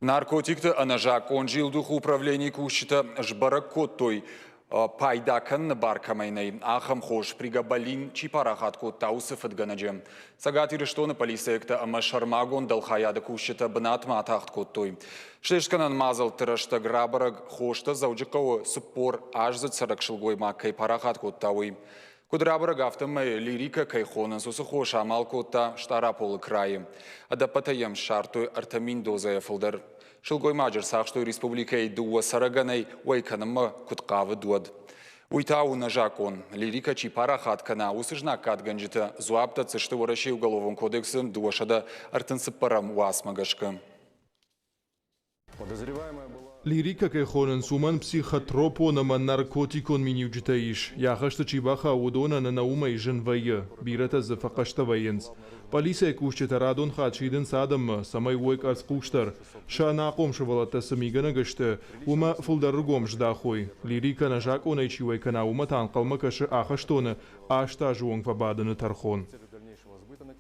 Наркотикты ӕнӕзакъон зилдухы управленийы кусджытӕ сбӕрӕг кодтой, пайда кӕныны бар кӕмӕй нӕй, ахӕм хос прегабалин чи парахат кодта, уыцы фыдгӕнӕджы. Цӕгат Ирыстоны полицейӕгтӕ ӕмӕ сӕрмагонд дӕлхайады кусджытӕ бынатмӕ атагъд кодтой. Слестгӕнӕн мадзӕлтты рӕстӕг рабӕрӕг, хостӕ Дзӕуджыхъӕуы 40 аздзыд цӕрӕг сылгоймаг кӕй парахат кодта, уый. Куыд рабӕрӕг, афтӕмӕй лирикӕ кӕй хонынц, уыцы хос амал кодта Стъараполы крайы. Ӕдӕппӕтӕй йӕм ссардтой 3000 дозӕйӕ фылдӕр. Сылгоймаджы ӕрцахстой республикӕйы дыууӕ цӕрӕгӕнӕй уӕй кӕнынмӕ куыд хъавыд, уӕд. Уый та у нӕзакъон. Лирикӕ чи парахат кӕна, уыцы знаггадгӕнджытӕ дзуапп дӕтдзысты Уӕрӕсейы Уголовон кодексы 234-ӕм уацмӕ гӕсгӕ. Лирикӕ кӕй хонынц, уымӕн психотропон ӕмӕ наркотикон миниуджытӕ ис. Йӕ ахӕсты чи бахауы, уыдонӕн ӕнӕ уымӕй зын вӕййы, бирӕтӕ дзы фӕхъӕстӕ вӕййынц. Полицӕйы кусджытӕ радон хатт сидынц адӕммӕ, цӕмӕй уой къӕрцхъусдӕр. Сӕ ӕнахъом сывӕллӕттӕ цы мигӕнӕг сты, уымӕ фылдӕр ӕргом здахой. Лирикӕ ӕнӕзакъонӕй чи уӕй кӕна, уымӕ та ӕнхъӕлмӕ кӕсы ахӕстоны 8 азы онг фӕбадыны тӕрхон.